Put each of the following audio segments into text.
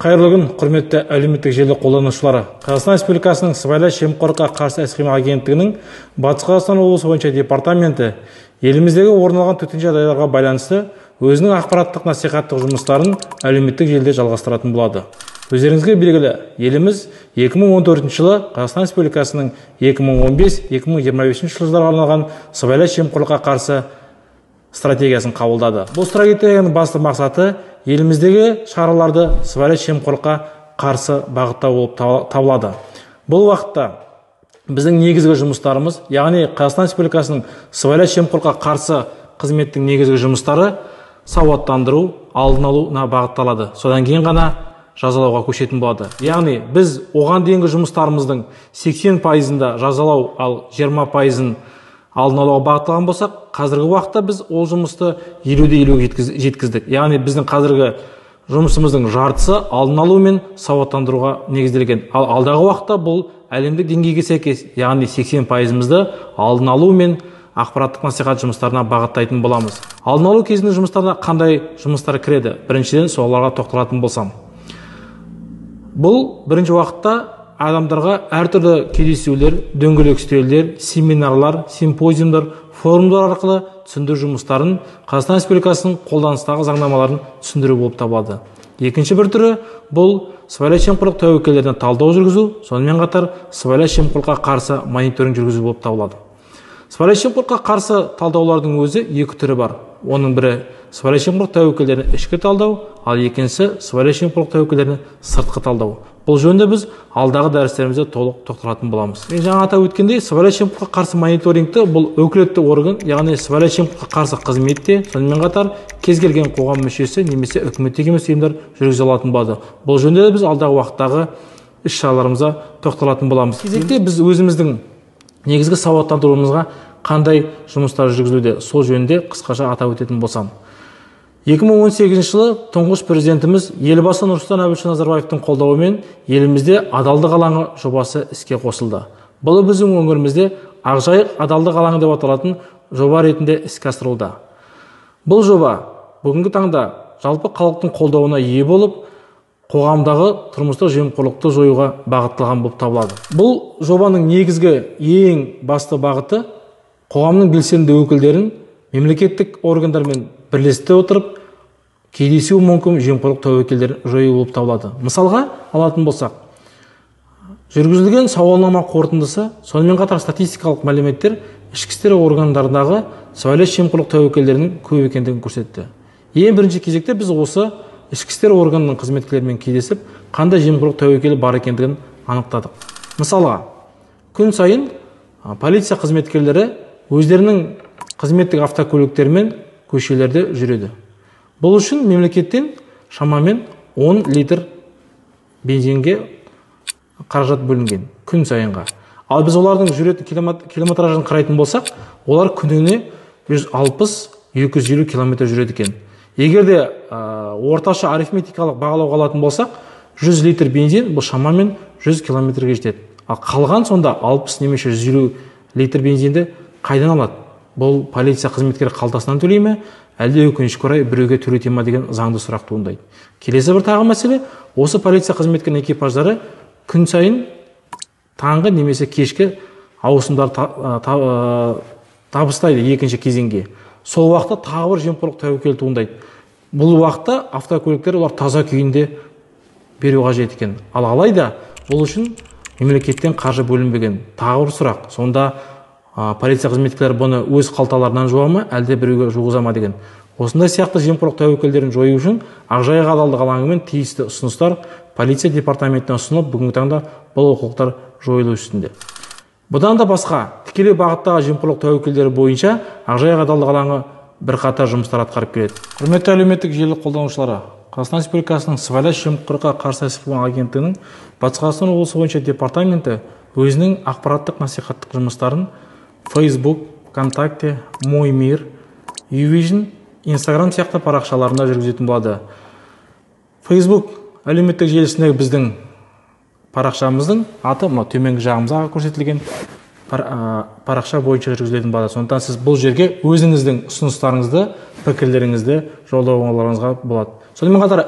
Қайырлы күн, құрметті әлеуметтік желі қолданушылары. Қазақстан Республикасының Сыбайлас жемқорлыққа қарсы іс-қимыл агенттігінің Батыс Қазақстан облысы бойынша департаменті еліміздегі орын алған төтенше жағдайларға байланысты өзінің ақпараттық насихаттық жұмыстарын әлеуметтік желіде жалғастыратын болады. Өздеріңізге белгілі, еліміз 2014 жылы Қазақстан Республикасының 2015-2025 жылдарға арналған сыбайлас жемқорлыққа қарсы стратегиясын қабылдады. Бұл стратегияның басты мақсаты еліміздегі шараларды сыбайлас жемқорлыққа қарсы бағыттау болып табылады. Бұл уақытта біздің негізгі жұмыстарымыз, яғни Қазақстан Республикасының сыбайлас жемқорлыққа қарсы қызметтің негізгі жұмыстары сауаттандыру, алдын алуына бағытталады. Содан кейін ғана жазалауға көшетін болады. Яғни біз оған дейінгі жұмыстарымыздың 80%-ында жазалау, ал 20%-ын алдын алуға бағытталған болсақ, қазіргі уақытта біз ол жұмысты 50-50-ге жеткіздік. Яғни біздің қазіргі жұмысымыздың жартысы алдын алу мен сауаттандыруға негізделген. Ал алдағы уақытта бұл әлемдік деңгейге сәйкес, яғни 80%-ымызды алдын алу мен ақпараттық насихат жұмыстарына бағыттайтын боламыз. Алдын алу кезінде жұмыстарына қандай жұмыстар кіреді? Біріншіден, соларға тоқталатын болсам. Бұл бірінші уақытта адамдарға әртүрлі кездесулер, дөңгелек үстелдер, семинарлар, симпозиумдар, форумдар арқылы түсіндіру жұмыстарын, Қазақстан Республикасының қолданыстағы заңнамаларын түсіндіру болып табылады. Екінші бір түрі бұл сыбайлас жемқорлық тәуекелдеріне талдау жүргізу, сонымен қатар сыбайлас жемқорлыққа қарсы мониторинг жүргізу болып табылады. Сыбайлас жемқорлыққа қарсы талдаулардың өзі екі түрі бар. Оның бірі сыбайлас жемқорлық тәуекелдеріне ішкі талдау, ал екіншісі сыбайлас жемқорлық тәуекелдеріне сыртқы талдау. Бұл жөнінде біз алдағы дәрістерімізде толық тоқталатын боламыз. Мен жаңа атап өткендей, сыбайлас жемқорлыққа қарсы мониторингті бұл өкілетті орган, яғни сыбайлас жемқорлыққа қарсы қызметте, сонымен қатар кез келген қоғам мүшесі немесе үкіметтік емес ұйымдар жүргізе алатын болады. Бұл жөнінде біз алдағы уақыттағы іс-шараларымызда тоқталатын боламыз. Кезекте біз өзіміздің негізгі сауаттандыруымызға қандай жұмыстар жүргізілуде, сол жөнінде қысқаша атап өтетін болсам. 2018 жылы тұңғыш президентіміз Елбасы Нұрсұлтан Әбішұлы Назарбаевтың қолдауымен елімізде адалдық алаңы жобасы іске қосылды. Бұл біздің өңірімізде Ақжайық адалдық алаңы деп аталатын жоба ретінде іске асырылды. Бұл жоба бүгінгі таңда жалпы халықтың қолдауына ие болып, қоғамдағы тұрмыстық жемқорлықты жоюға бағытталған болып табылады. Бұл жобаның негізгі ең басты бағыты қоғамның белсенді өкілдерін мемлекеттік органдармен бірлесте отырып, кездесуі мүмкін жемқорлық тәуекелдерін жою болып табылады. Мысалға алатын болсақ, жүргізілген сауалнама қорытындысы, сонымен қатар статистикалық мәліметтер ішкі істер органдарындағы сыбайлас жемқорлық тәуекелдерінің көп екендігін көрсетті. Ең бірінші кезекте біз осы ішкі істер органының қызметкерлерімен кездесіп, қандай жемқорлық тәуекелі бар екендігін анықтадық. Мысалға, күн сайын полиция қызметкерлері өздерінің қызметтік автокөліктерімен көшелерде жүреді. Бұл үшін мемлекеттен шамамен 10 литр бензинге қаражат бөлінген күн сайынға. Ал біз олардың жүретін километражын қарайтын болсақ, олар күніне 160-250 километр жүреді екен. Егер де орташа арифметикалық бағалауға алатын болсақ, 100 литр бензин бұл шамамен 100 километрге жетеді. Ал қалған сонда 60 немесе 150 литр бензинді қайдан алады? Бұл полиция қызметкері қалтасынан төлей ме, әлде өкінішке орай біреуге төлете ме деген заңды сұрақ туындайды. Келесі бір тағы мәселе, осы полиция қызметкерінің экипаждары күн сайын таңғы немесе кешкі ауысымдар табыстайды екінші кезеңге. Сол уақытта тағы бір жемқорлық тәуекелі туындайды. Бұл уақытта автокөліктер олар таза күйінде беру қажет екен. Ал алайда бұл үшін мемлекеттен қаржы бөлінбеген. Тағы бір сұрақ, сонда полиция қызметкерлері бұны өз қалталарынан жуа ма, әлде біреуге жуғыза ма деген. Осындай сияқты жемқорлық тәуекелдерін жою үшін Ақжайық адалдық алаңымен тиісті ұсыныстар полиция департаментіне ұсынылып, бүгінгі таңда бұл олқылықтар жойылу үстінде. Бұдан да басқа, тікелей бағыттағы жемқорлық тәуекелдері бойынша Ақжайық адалдық алаңы бірқатар жұмыстар атқарып келеді. Құрметті әлеуметтік желі қолданушылары, Қазақстан Республикасының сыбайлас жемқорлыққа қарсы іс-қимыл агенттігінің Батыс Қазақстан облысы бойынша департаменті өзінің ақпараттық насихаттық жұмыстарын Facebook, ВКонтакте, Мой мир, Uvision, Instagram сияқты парақшаларында жүргізетін болады. Facebook әлеуметтік желісіндегі біздің парақшамыздың аты мына төменгі жағымызға көрсетілген парақша бойынша жүргізілетін болады. Сондықтан сіз бұл жерге өзіңіздің ұсыныстарыңызды, пікірлеріңізді жолдауларыңызға болады. Сонымен қатар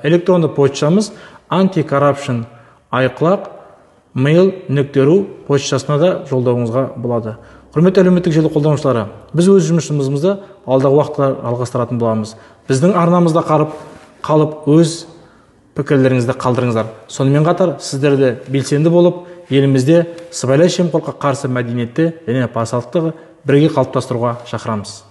электронды почтамыз anticorruption@mail.ru почтасына да жолдауыңызға болады. Құрметті әлеуметтік желі қолданушылары, біз өз жұмысымызды алдағы уақытта жалғастыратын боламыз. Біздің арнамызда қалып өз пікірлеріңізді қалдырыңыздар. Сонымен қатар сіздерді белсенді болып, елімізде сыбайлас жемқорлыққа қарсы мәдениетті және парасаттылықты бірге қалыптастыруға шақырамыз.